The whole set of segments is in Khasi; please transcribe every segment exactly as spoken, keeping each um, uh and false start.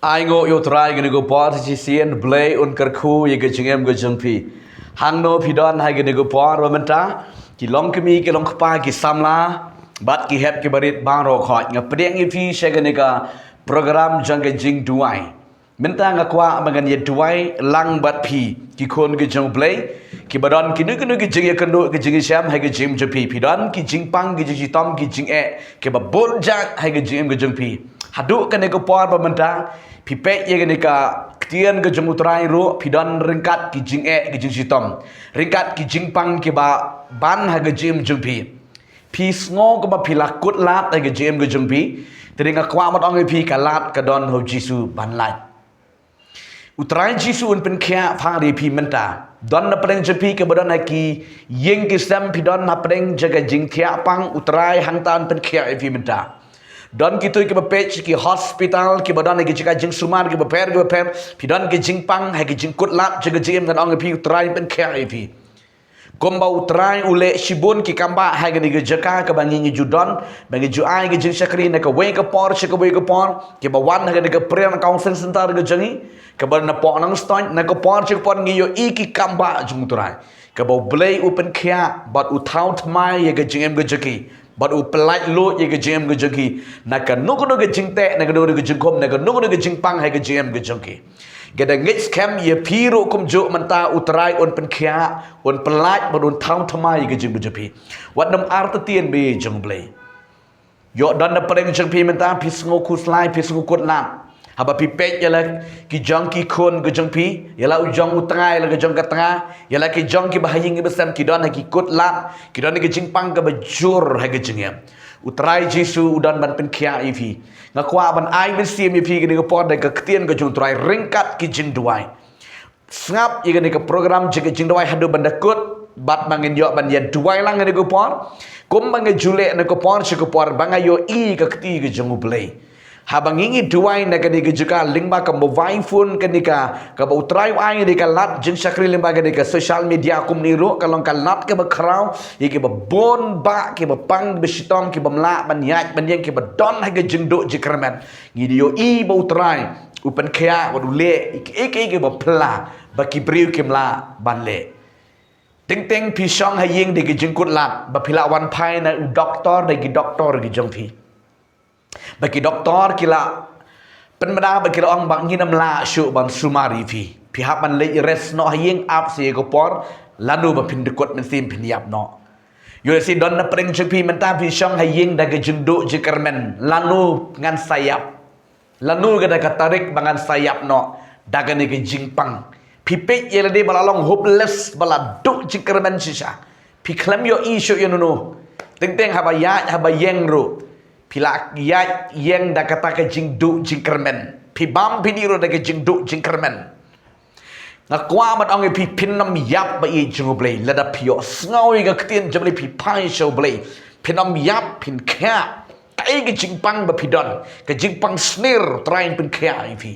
Ai nguh ïa U Trai kane ka por shisien, Blei un kyrkhu ïa ka jingim ka jong phi. Hangno phi don ha kane ka por ba mynta, ki long kmie, ki long kpa, ki samla, bad ki hep ki barit baroh khoit, nga pdiang ïa phi sha kane ka program jong ka jingduwai. Mynta nga kwah ba ngan ïa duwai lang bad phi, ki khun ki jong U Blei, kiba don kino kino ki jingïakynduh ki jingïashem ha ka jingim jong phi. Phi don ki jingpang ki jingshitom ki jingeh kiba bun jait ha ka jingim ka jong phi. Haduh kane ka por ba mynta, phi peit ïa kane ka ktien ka jong U Trai ruh, phi don ryngkat ki jingeh ki jingshitom, ryngkat ki jingpang kiba ban ha ka jingim jong phi. Phi sngew kumba phi la kut lad ha ka jingim ka jong phi. Te nga kwah ban ong ïa phi, ka lad ka don ha U Jisu ban lait. U Trai Jisu un pynkhiah pha ïa phi mynta. Don na pdeng jong phi kiba don ha ki ïing ki sem, phi don na pdeng jong ka jingthiah pang, U Trai hangta un pynkhiah ïa phi mynta. Don kito kiba peit ki hospital, kiba don ha ki jaka jingsumar kiba pher kiba pher, phi don ki jingpang ha ki jingkut lad jong ka jingim, ngan ong ïa phi, U Trai un pynkhiah ïa phi. Kumba U Trai u leh shibun ki kambah ha kane ka jaka kaba ngi, ngi ju don, ba ngi ju ai ka jingshakri na kawei ka por sha kawei ka por, kiba wan ha kane ka Prayer Council Center ka jong ngi, kaba napoh Nongstoiñ, na ka por sha ka por ngi ïohi ki kambah jong U Trai. Kaba U Blei u pynkhiah bad u thaw thymmai ïa ka jingim ka jong ki, bad u pyllait luid ïa ka jingim ka jong ki, na kano kano ka jingteh, na kano kano ka jingkhum, na kano kano ka jingpang ha ka jingim ka jong ki. Nga da ngeit skhem ïa phi ruh kumjuh mynta, U Trai un pynkhiah, un pyllait bad un thaw thymmai ïa ka jingim ka jong phi. Wat nym artatien, ba ïeit jong U Blei. Ïoh don na pdeng jong phi mynta, phi sngew khuslai, phi sngew kut lad. Haba phi peit ïa la ki jong ki khun ka jong phi, ïa la u jong u tnga, ïa la ka jong ka tnga, ïa la ki jong kiba ha ïing kiba sem, ki don ha ki kut lad, ki don ha ki jingpang kaba jur ha ka jingim. U Trai Jisu u don ban pynkhiah ïa phi. Nga kwah ban ai mynsiem ïa phi kane ka por da ka ktien ka jong U Trai ryngkat ki jingduwai. Sngap ïa kane ka program jong ka jingduwai haduh ban da kut, bad ba ngin ïoh ban ïa duwai lang kane ka por. Kumba nga ju leh na ka por sha ka por, ba nga ïohi ka kti ka jong U Blei. Haba ngi ngi duwai na kane ka jaka lyngba ka mobile phone kane ka, kaba U Trai u ai kane ka lad jingshakri lyngba kane ka social media kumne ruh, ka long ka lad kaba khraw ïa kiba bun bah, kiba pang, kiba shitom, kiba ym lah ban ïaid ban ïeng, kiba don ha ka jingduh jingkyrmen. Ngi da ïohi ba U Trai u pynkhiah bad u leh ïa kiei kiei kiba phylla ba ki briew kim lah ban leh. Teng teng phi shong ha ïing da ki jingkut lad, ba phi lah wan phai na u doktor da ki doktor ki jong phi. Ba ki doktor ki la pynbna, ba ki la ong ba ngin ym lah shuh ban sumar ïa phi. Phi hap ban leit rest noh ha ïing, ap sa ïa ka por, lano ba phin da kut mynsiem phin ïap noh. Ïoh lehse don na pdeng jong phi mynta, phi shong ha ïing da ka jingduh jingkyrmen, lano ngan sa ïap. Lano ka da ka tarik ba ngan sa ïap noh da kane ka jingpang. Phi peit ïa lade ba la long hopeless, ba la duh jingkyrmen shisha. Phi khlem ïohi shuh ïa no no. Teng teng haba ïaid haba ïeng ruh, phi la ïaid ïeng da kata ka jingduh jingkyrmen. Phi bam phi dih ruh da ka jingduh jingkyrmen. Nga kwah ban ong ïa phi, phin ym ïap, ba ïeit jong U Blei. Lada phi ïohsngew ïa ka ktien jong U Blei, phi phai sha U Blei, phin ym ïap, phin khiah. Kaei ka jingpang ba phi don, ka jingpang snier, U Trai un pynkhiah ïa phi.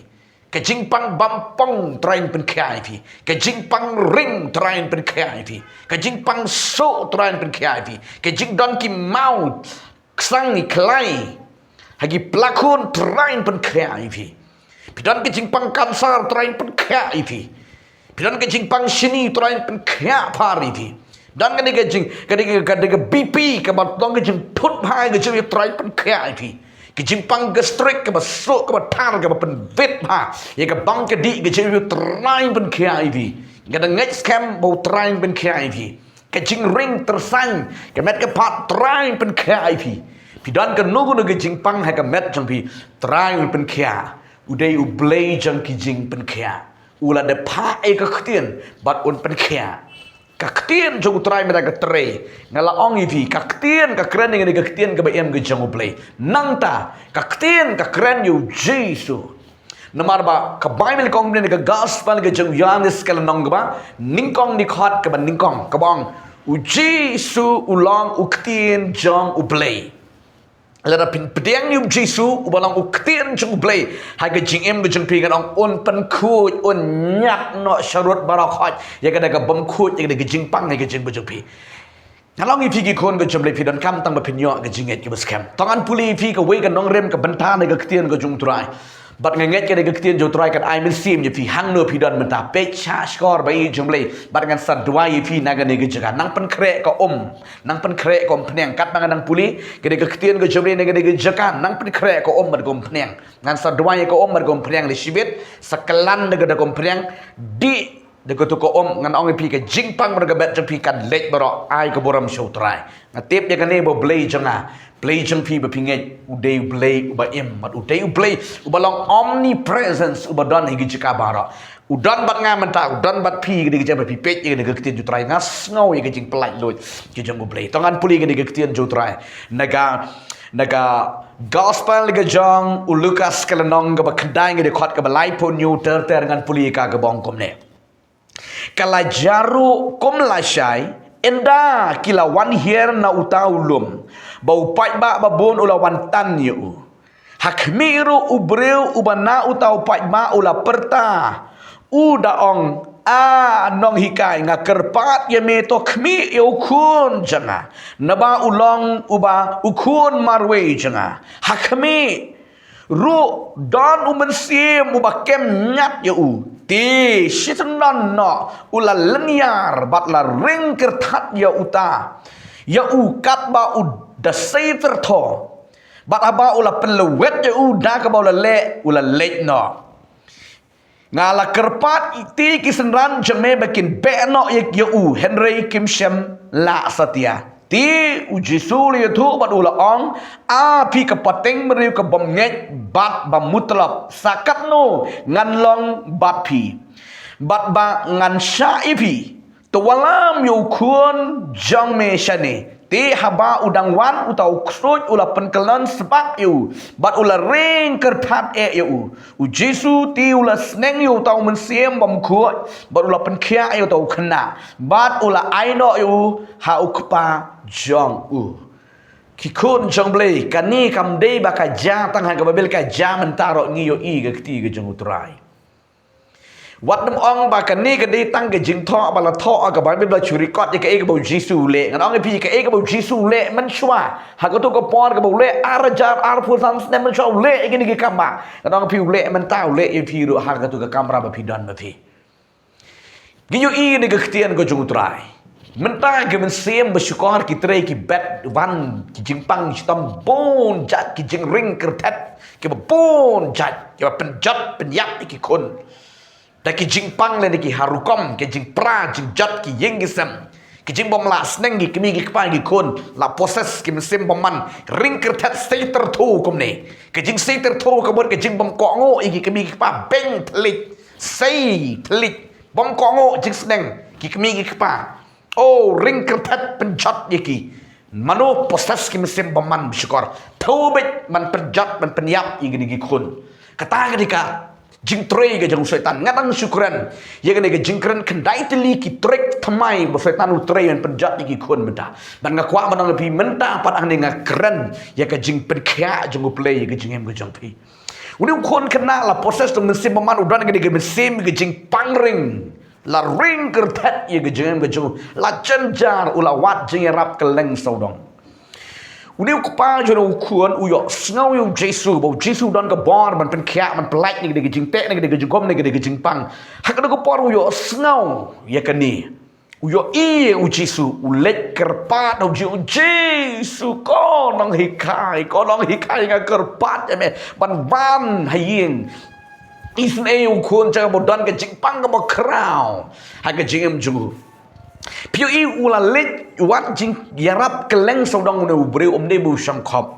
Ka jingpang bampong, U Trai un pynkhiah ïa phi. Ka jingpang ring, U Trai un pynkhiah ïa phi. Ka jingpang suh, U Trai un pynkhiah ïa phi. Ka jingdon ki maw ksang, i khlai ha ki pla khun, U Trai un pynkhiah ïa phi. Phi don ka jingpang cancer, U Trai un pynkhiah ïa phi. Phi don ka jingpang shini, U Trai un pynkhiah pha ïa phi. Don kane ka jing, kane ka, kane ka B P kaba don ka jingthut bha ka jong, U Trai un pynkhiah ïa phi. Ka jingpang gastric kaba suh, kaba thar, kaba pynbit bha ïa ka bam ka dih ka jong, U Trai un pynkhiah ïa phi. Nga da ngeit skhem ba U Trai un pynkhiah ïa phi. Ka jingring tyrsain, ka met ka phad, U Trai un pynkhiah ïa phi. Phi don kano kano ka jingpang ha ka met jong phi, U Trai un pynkhiah. U dei U Blei jong ki jingpynkhiah. U la dep phah ïa ka ktien bad un pynkhiah. Ka ktien jong U Trai mynta ka trei. Nga la ong ïa phi, ka ktien ka kren ïa kane ka ktien kaba im ka jong U Blei. Nangta ka ktien ka kren ïa U Jisu. Namar ba ka Baibl ka ong mynne, ka Gospel ka jong u Ïoannis ka lynnong kaba nyngkong, dkhot kaba nyngkong, kaba ong, U Jisu u long u ktien jong U Blei. Lada phin pdiang ïa U Jisu uba long u ktien jong U Blei ha ka jingim ka jong phi, ngan ong un pynkhuid, un ñiad noh sharud baroh khoit ïa kata ka bym khuid, ïa kata ka jingpang ha ka jingim ka jong phi. Nga la ong ïa phi, ki khun ka jong U Blei, phi donkam tang ba phin ïoh ka jingngeit kaba skhem. To ngan pule ïa phi kawei ka nongrim, ka bynta na ka ktien ka jong U Trai. Bad nga ngeit ka dei ka ktien jong U Trai kan ai mynsiem ïa phi hangno phi don mynta. Peit sha shkor ba ïeit jong U Blei. Bad ngan sa duwai ïa phi na kane ka jaka. Nang pynkhreh ka um. Nang pynkhreh ka umphniang. Katba ngan nang pule ka dei ka ktien ka jong U Blei na kane ka jaka. Nang pynkhreh ka um bad ka umphniang. Ngan sa duwai ïa ka um bad ka umphniang lashibit. Sa kyllan da ka da ka umphniang. Dih da kato ka um, ngan ong ïa phi ka jingpang bad ka met jong phi kan leit baroh. Ai ka burom sha U Trai. Nga tip ïa kane ba U Blei jong nga, Blei jong phi ba phi ngeit, u dei U Blei uba im, bad u dei U Blei uba long omnipresence, uba don ha ki jaka baroh. U don bad nga mynta, u don bad phi, ka dei ka jingpeit ïa ka ktien jong U Trai. Nga sngew ïa ka jingpyllait luid ka jong U Blei. To ngan pule ka dei ka ktien jong U Trai. Na ka, na ka gospel ka jong u Lukas ka lynnong kaba khyndai, ka dkhot kaba laiphew hynñiew ter ter, ngan pule ka kaba ong kumne. Ka la jia ruh kum lashai, ynda ki la wan hiar na uta u lum, ba u paidbah babun u la wan tan ïa u. Ha khmih ruh u briew uba na uta u paidbah u la pyrta, u da ong, A nonghikai, nga kyrpad ïa me to khmih ïa u khun jong nga, naba u long uba u khun marwei jong nga. Ha khmih ruh don u mynsiem uba kem ñiat ïa u. Te shisyndon noh u la lynñiar bad la ring kyrthat ïa uta, ïa u katba u da sei tyrtho. Bad haba u la pynlwet ïa u da kaba u la leh, u la leit noh. Nga la kyrpad ïa ki synran jong me ba kin beh noh ïa, ïa u, hynrei kim shym lah satia. Te u Jisu u la ïathuh bad u la ong, A phi ka pateng briew ka bym ngeit bad ba mutlop, sa katno ngan long bad phi, bad ba ngan shah ïa phi? To wallam ïa u khun jong me shane. Te haba u dang wan, uta u ksuid u la pynkyllon sbak ïa u, bad u la ring kyrpad eh ïa u. U Jisu te u la sneng ïa uta u mynsiem bymkhuid, bad u la pynkhiah ïa uta u khynnah, bad u la ai noh ïa u ha u kpa jong u. Ki khun jong U Blei, kane kam dei ba ka jia tang ha ka Baibl, ka jia mynta ruh, ngi ïohi ka kti ka jong U Trai. Wat nym ong ba kane ka dei tang ka jingthoh ba la thoh ha ka Baibl, ba la shu record ïa kaei kaba u Jisu u leh. Ngan ong ïa phi, kaei kaba u Jisu u leh mynshuwa, ha kato ka por kaba u leh, ar hajar arphew san snem mynshuwa u leh ïa kine ki kam ba, ngan ong ïa phi, u leh mynta, u leh ïa phi ruh ha kato ka kamra ba phi don ma phi. Ngi ïohi ïa ka ktien ka jong U Trai. Mynta ki mynsiem ba shukor ki trei, ki bet wan ki jingpang shitom bun jait, ki jingring kyrthat kiba bun jait, kiba pynjot pynïap ïa ki khun. Da ki jingpang lane ki ha rukom, ki jingpra jingjot, ki ïing ki sem, ki jingbym lah sneng ki kmie ki kpa ki khun, la possess ki mynsiem bymman, ring kyrthat, sei tyrtho kumne. Ki jingsei tyrtho ka mut ki jingbym kohnguh ïa ki kmie ki kpa, beng thylliej, sei thylliej, bym kohnguh jingsneng ki kmie ki kpa. O, ring kyrthat, pynjot ïa ki. Mano possess ki mynsiem bymman ba shukor? Thew beit ban pynjot, ban pynïap ïa kine ki khun. Kata ka dei ka jingtrei ka jong u Soitan. Nga dang shu kren ïa kane ka jingkren khyndai tylli ki trick thymmai ba u Soitan u trei ban pynjot ïa ki khun mynta. Bad nga kwah ban ong ïa phi mynta pat hangne nga kren ïa ka jingpynkhiah jong U Blei ïa ka jingim ka jong phi. Une u khun khynnah la possess da u mynsiem bymman, u don kane ka mynsiem ka jingpang ring. La ring kyrthat ïa ka jingim ka jong u, la jynjar, u la wad jingïarap kylleng sawdong. Une u kpa jong une u khun u ïohsngew ïa u Jisu, ba u Jisu u don ka bor ban pynkhiah, ban pyllait na kane ka jingteh, na kane ka jingkhum, na kane ka jingpang. Ha kane ka por u ïohsngew ïa kane. U ïohi ïa u Jisu, u leit kyrpad, u ju, Jisu, ko nonghikai, ko nonghikai, nga kyrpad ïa me ban wan ha ïing. Isynei u khun jong nga ba u don ka jingpang kaba khraw ha ka jingim jong u. Phi ïohi, u la leit wad jingïarap kylleng sawdong une u briew, um dei ba u shongkhop.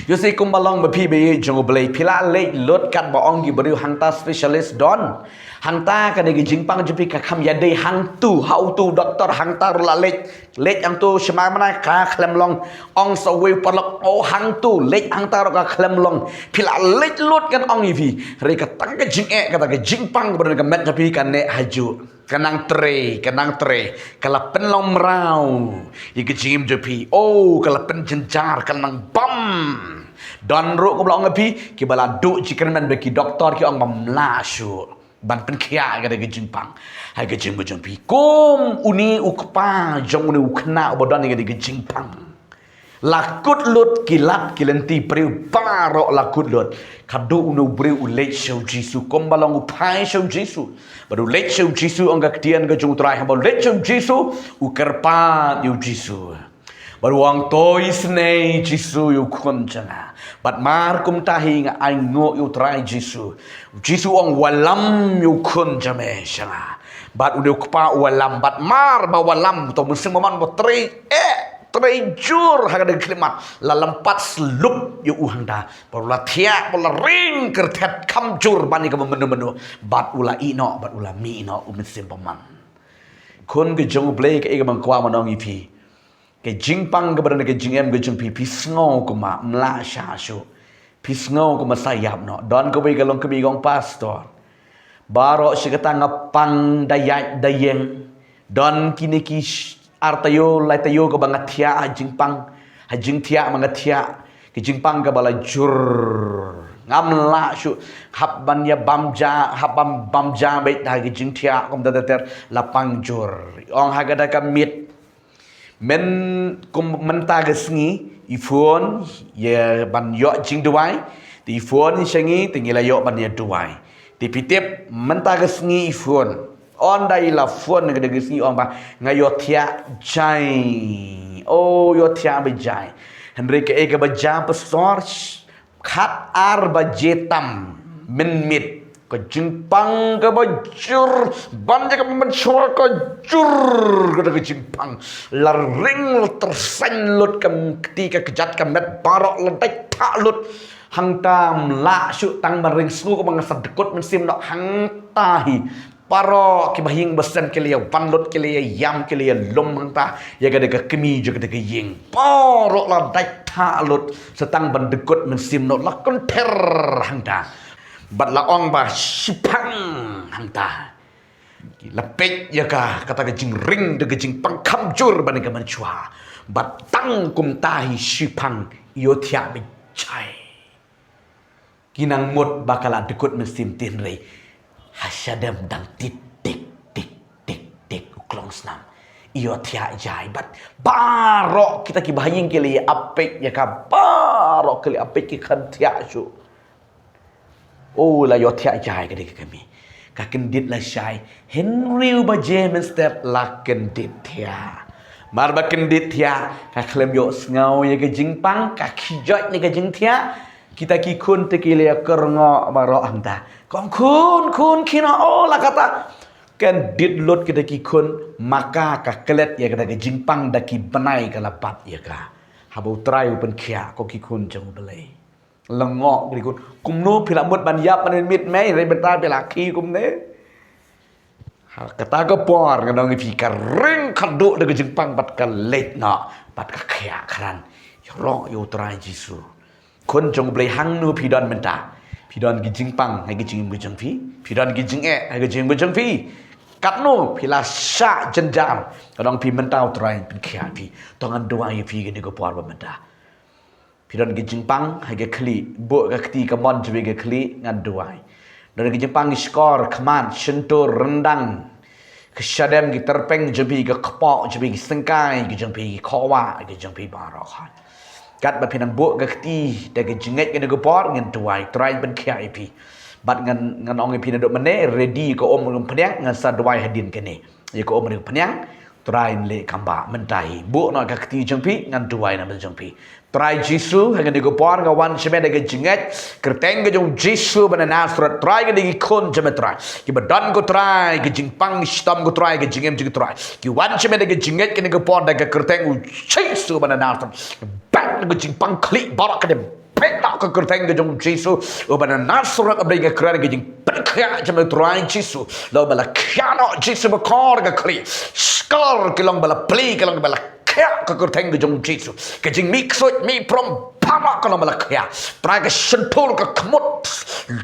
Ïohsngew kumba long ma phi ba ïeit jong U Blei, phi la leit lut katba ong ki briew hangta specialist don. Hangta kane ka jingpang jong phi ka kham ïadei hangtu, ha utu u doktor hangta ruh la leit. Leit hangtu, sha ma mynta ka khlem long. Ong sa uwei u paralok, o hangtu, leit hangta ruh ka khlem long. Phi la leit lut, ngan ong ïa phi. Hynrei ka tang ka jingeh, kata ka jingpang kaba don ha ka met jong phi ka neh hajuh. Ka nang trei, ka nang trei, ka la pynlong mraw ïa ka jingim jong phi. O, ka la pynjynjar, ka la nang bam. Don ruh, kumba la ong ïa phi, kiba la duh jingkyrmen bad ki doktor ki ong bym lah shuh ban pynkhiah ïa ka jingpang ha ka jingim jong phi. Kum une u kpa jong une u khynnah uba don ïa ka jingpang. La kut lut ki lad ki lynti briew baroh la kut lut. Ka dei u briew u leit sha u Jisu kumba long u phai sha u Jisu. Bad u leit sha u Jisu ong ka ktien ka jong u Trai haba u leit sha u Jisu u kyrpad ïa u Jisu. Bad u ong to isynei Jisu ïa u khun jong nga. Bad mar kumta hi nga ainguh ïa u Trai Jisu. U Jisu u ong wallam ïa u khun jong me sha nga. Bad une u kpa u wallam bad mar ba wallam to mynsiem bymman ba trei eh trei jur ha ka dei ka khyllipmat la lympat shlur ïa u hangta. Bad u la thiah bad u la ring kyrthet kham jur ban ïa ka mynno mynno. Bad u la ïeh noh bad u la mih noh u mynsiem bymman. Khun ka jong u Blei ka ïa ka bang kwah ban ong ïa phi. Ka jingpang kaba don ka jingem ka jong phi phi sngew kumba mlah sha shu. Phi sngew kumba sa ïap noh. Don kawei ka long kaba ong pastor. Baroh shi katta nga pang da ïaid da ïeng. Don kine ki sh- ar taïew lai taïew kaba nga thiah ha jingpang. Ha jingthiah ma nga thiah. Ka jingpang kaba la jur. Ngam lah shu hap ban ïa bam ja, hap ban bam ja beit da ka jingthiah kumta ter ter la pang jur. Ong ha ka da ka miet. Myn kum mynta ka sngi i phone ïa ban ïoh jingduwai. Te i phone sha ngi te ngi la ïoh ban ïa duwai. Te phi tip mynta ka sngi i phone. Ynda i la phone ka da ka sngi ong ba nga ïoh thiah jai. Oh ïoh thiah ba jai. Hynrei ka e ka ba ja pastor. Khat ar baje tam mynmiet ka jingpang kaba jur ban ja ka mynshuwa ka jur ka da ka jingpang la ring la tyrsen lut ka kti ka kjat ka met baroh la dait thah lut hangta mlah shu tang ban ring sngew kaba nga sa dkut mynsiem noh hangta hi. Baroh kiba hing ba sem ki la ïa wan lut ki la ïa ïam ki la ïa lum hangta ïa ka da ka kmie jong ka da ka ïing. Baroh la dait thah lut sa tang ban dkut mynsiem noh la kynther hangta. Bad la ong ba shipang hangta. La peit ïa ka kata ka jingring da ka jingpang kham jur ban ka mynshuwa. Bad tang kumta hi shipang ïoh thiah ba jai. Ki nang mut ba ka la dkut mynsiem te hynrei ha shadem dang tit tik tik tik tik u klong snam. Ïoh thiah jai bad baroh kita kiba ha ïing ki la ïa peit ïa ka baroh ki la ïa peit ki khlem thiah shuh. Oh la ïoh thiah jai ka dei ka kmie. Ka kyndit la shai hynriew baje mynstep la kyndit thiah. Mar ba kyndit thiah ka khlem ïoh sngew ïa ka jingpang ka khie joit ne ka jingthiah. Kita ki khun te ki la ïa kyrngoh baroh hangta. Kong khun khun khie noh oh la kata. Kyndit lut kita ki khun ma ka ka klet ïa kata ka jingpang da ki bnai ka la bat ïa ka. Haba u Trai u pynkhiah ko ki khun jong u Blei. Lyngngoh ki khun kumno phi la mut ban ïap ban miet mei hynrei mynta phi la khie kumne. Ha kata ka por nga ong ïa phi ka ring khadduh da ka jingpang bad ka leit noh bad ka khiah khran. Ïaroh ïa u Trai Jisu. Khun jong u Blei hangno phi don mynta. Phi don ki jingpang ha ki jingim ki jong phi. Phi don ki jingeh ha ki jingim ki jong phi. Katno phi la shah jynjar. Nga ong phi mynta u Trai pynkhiah phi. To ngan duwai ïa phi kane ka por ba mynta. Phi don ki jingpang ha ki khlieh, buh ka kti ka mon jong phi ka khlieh ngan duwai. Don ki jingpang ki shkor, khmat, shyntur, ryndang. Ka shadem ki tyrpeng jong phi ka kpoh jong phi ki syngkai ki jong phi ki khawah ki jong phi baroh. Katba phi nang buh ka kti da ka jingngeit kane ka por ngan duwai Trai pynkhiah ïa phi. Bad ngan ngan ong ïa phi naduh mynne ready ka um ka pynïang ngan sa duwai hadien kane. Ïa ka um ka pynïang Trai yn leh kamba mynta hi buh noh ka kti jong phi ngan duwai na bynta jong phi. Trai Jisu ha kane ka por nga wan sha me da ka jingngeit kyrteng ka jong Jisu ba na Nasareth Trai ka dei ki khun jong me Trai kiba don ko Trai ka jingpang shitom ko Trai ka jingim jong ko Trai ki wan sha me da ka jingngeit kane ka por da ka kyrteng u Jisu ba na Nasareth. Bad ka jingpang khlieh baroh ka dei Peit noh ka kyrteng ka jong u Jisu uba na Nasareth, uba dei ka kren ka jingpynkhiah jong u Trai Jisu. La uba la khiah noh Jisu ba kor ka khlieh. Shkor ki long ba la plie, ki long ba la khiah ka kyrteng ka jong u Jisu. Ka jingmih ksuid mih prom baroh ka long ba la khiah. Trai ka shyntur ka khmut.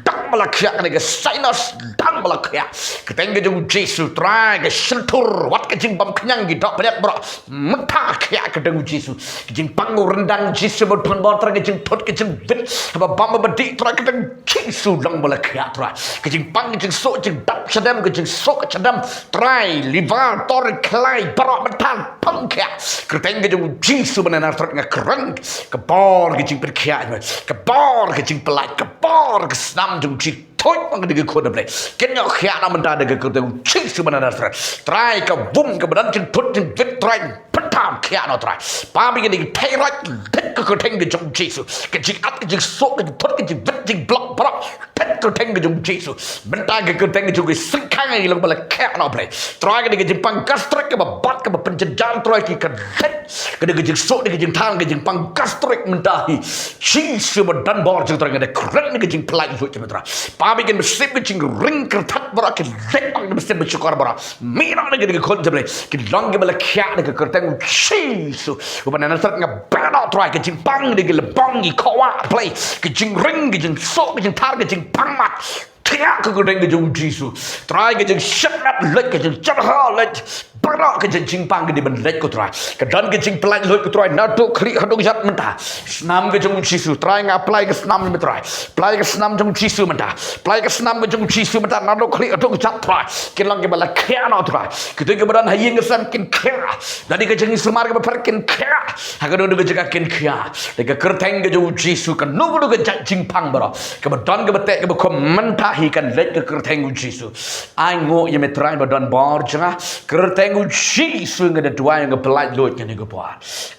Dak ba la khiah, kane ka sinus dang ba la khiah. Kyrteng ka jong u Jisu Trai, ka shyntur wat ka jingbam khñiang ki doh bniat baroh mynta khiah kyrteng u Jisu. Ka jingpang u ryndang Jisu ba don bor Trai, ka jingthut ka jingwit, haba bam ba dih Trai kyrteng Jisu dang ba la khiah Trai. Ka jingpang ka jingsuh jingdap shadem, ka jingsuh ka shadem Trai, liver, tor, khlai baroh mynta pang khiah. Kyrteng ka jong u Jisu ba na Nasareth nga kren ka bor ka jingpynkhiah, ka bor ka jingpyllait, ka bor ka snam jong u Jisu. Thut ma kane ka khun, A Blei. Kin ïoh khiah noh mynta da ka kyrteng u Jisu ba na Nasareth. Trai ka womb kaba don jingthut jingwit Trai, pynthut khiah noh Trai. Pynban kane ka thyroid, thut ka kyrteng ka jong u Jisu. Ka jingat ka jingsuh ka jingthut ka jingwit jingblok baroh, thut ka kyrteng ka jong u Jisu. Mynta ka kyrteng ka jong u Jisu, syngkhang ïa ki long ba la khiah noh A Blei. Trai kane ka jingpang gastric kaba bat kaba pynjynjar Trai ki ka leit. Kane ka jingsuh, kane ka jingthan, ka jingpang gastric mynta hi. Jisu ba don bor jong Trai, nga da kren ka jingpyllait luid jong Trai. Pynban ki mynsiem ka jingring kyrthat baroh, ki leit bang ki mynsiem ba shukor baroh. Mih noh na kane ka khun jong A Blei. Ki long kiba la khiah da ka kyrteng u Jisu. Uba na Nasareth nga ban noh Trai ka jingpang da ki lbong ki khawa A Blei. Ka jingring, ka jingsuh, ka jingthar, ka jingpang mat. Khiah ka kyrteng ka jong u Jisu. Trai ka jingshet met leit, ka jingshyrkhei leit. Baroh ka jing- jingpang ka dei ban leit ko Trai. Ka don ka jingpyllait luid ko Trai. Naduh khlieh haduh kjat mynta. Snam ka jong u Jisu. Trai nga apply ka snam mynta Trai. Apply ka snam jong u Jisu mynta. Apply ka snam ka jong u Jisu mynta. Naduh khlieh haduh kjat Trai. Kin long kiba la khiah noh Trai. Kito kiba don ha ïing ha sem kin khiah. Lane ka jingsumar kaba pher kin khiah. Ha kano kano ka jaka kin khiah. Da ka kyrteng ka jong u Jisu, kano kano ka jait jingpang baroh, kaba don kaba teh kaba khum mynta hi kan leit ka kyrteng u Jisu. Ai nguh ïa me Trai ba don bor jong nga. Kyrteng u Jisu nga da duwai, nga pyllait luid kane ka por.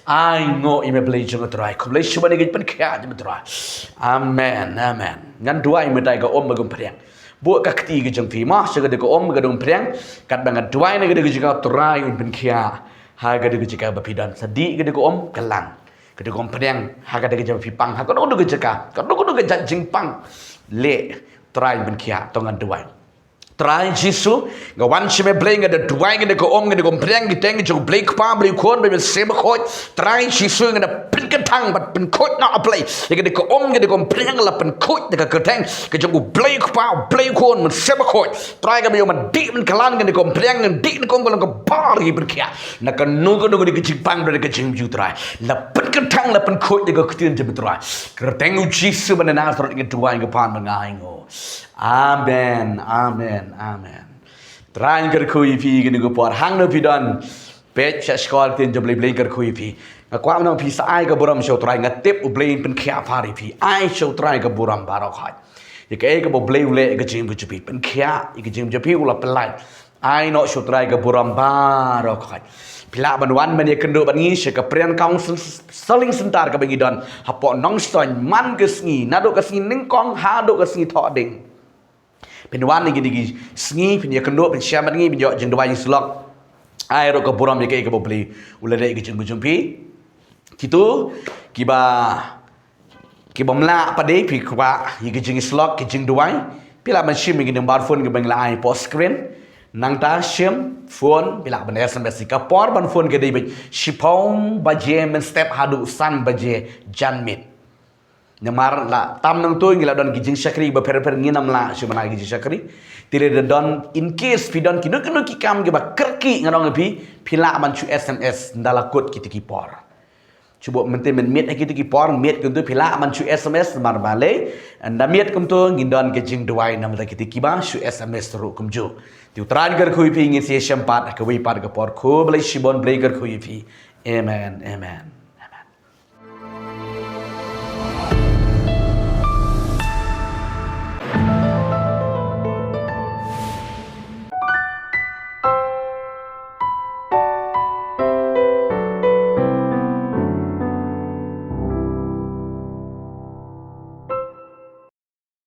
Ai nguh ïa me Blei jong nga Trai. Khublei shibun ïa ka jingpynkhiah jong me Trai. Amen, amen. Ngan duwai mynta ïa ka um bad ka umphniang. Buh ka kti ka jong phi mo sha kata ka um, kata ka umphniang. Katba nga duwai na kata ka jaka, Trai un pynkhiah ha kata ka jaka ba phi don. Sa dih kata ka um, ka lang. Kata ka umphniang ha kata ka jaka ba phi pang, ha kano kano ka jaka, kano kano ka jait jingpang. Leh, Trai pynkhiah, to ngan duwai. Trai Jisu, nga wan sha me Blei, nga da duwai, nga da ka um, nga da ka umphniang, kyrteng ka jong u Blei Kpa, Blei Khun, Blei Mynsiem Bakhuid. Trai Jisu, nga da pynkyntang bad pynkhuid noh A Blei. Ïa kata ka um, kata ka umphniang la pynkhuid da ka kyrteng ka jong u Blei Kpa, u Blei Khun, Mynsiem Bakhuid. Trai kaba ïoh ban dih ban kylla kane ka umphniang, ngan dih kane ka um, ka long ka bor ka jingpynkhiah. Na kano kano ka jingpang bad ka jingmut Trai, la pynkyntang, la pynkhuid da ka ktien jong me Trai. Kyrteng u Jisu ba na Nasareth nga duwai, nga pan, nga ainguh. Amen, amen, amen. Trai un kyrkhu ïa phi kane ka por, hangno phi don. Peit sha shkor ktien jong u Blei, Blei un kyrkhu ïa phi. Nga kwah ban ong phi sa ai ka burom sha u Trai, nga tip u Blei un pynkhiah pha ïa phi. Ai sha u Trai ka burom baroh khoit. Ïa kaei kaba u Blei u leh ïa ka jingim ka jong phi, pynkhiah ïa ka jingim jong phi, u la pyllait. Ai noh sha u Trai ka burom baroh khoit. Phi lah ban wan ban ïakynduh bad ngi sha ka Prien Counselling Centre kaba ngi don hapoh Nongstoiñ man ka sngi, naduh ka sngi nyngkong haduh ka sngi Thohdieng. Phin wan ïa kine ki sngi, phin ïakynduh, phin shem bad ngi, phin ïoh jingduwai jingsyllok. Ai ruh ka burom ïa kaei kaba u Blei u la leh ïa ka jingim ka jong phi. Kito kiba, kiba ym lah pat de, phi kwah ïa ka jingsyllok, ka jingduwai, phi lah ban shim ïa ki number phone kiba ngi la ai hapoh screen. Nangta shim phone, phi lah ban S M S. Ka por ban phone ka dei beit shiphew baje mynstep haduh san baje janmiet. Namar la tam nangto ngi la don ki jingshakri ba pher pher, ngin ym lah shuh ban ai ki jingshakri. Te lada don, in case phi don kino kino ki kam kiba kyrkieh, ngan ong ïa phi, phi lah ban shu S M S ynda la kut kito ki por. Shu buh mynta mynmiet ha kito ki por, miet kumto phi lah ban shu S M S, namar balei, ynda miet kumto ngin don ka jingduwai namar kito kiba shu S M S ruh kumjuh. Te u Trai un kyrkhu ïa phi, ngin sa ïashem pat ha kawei pat ka por. Khublei shibun, Blei un kyrkhu ïa phi. Amen, amen.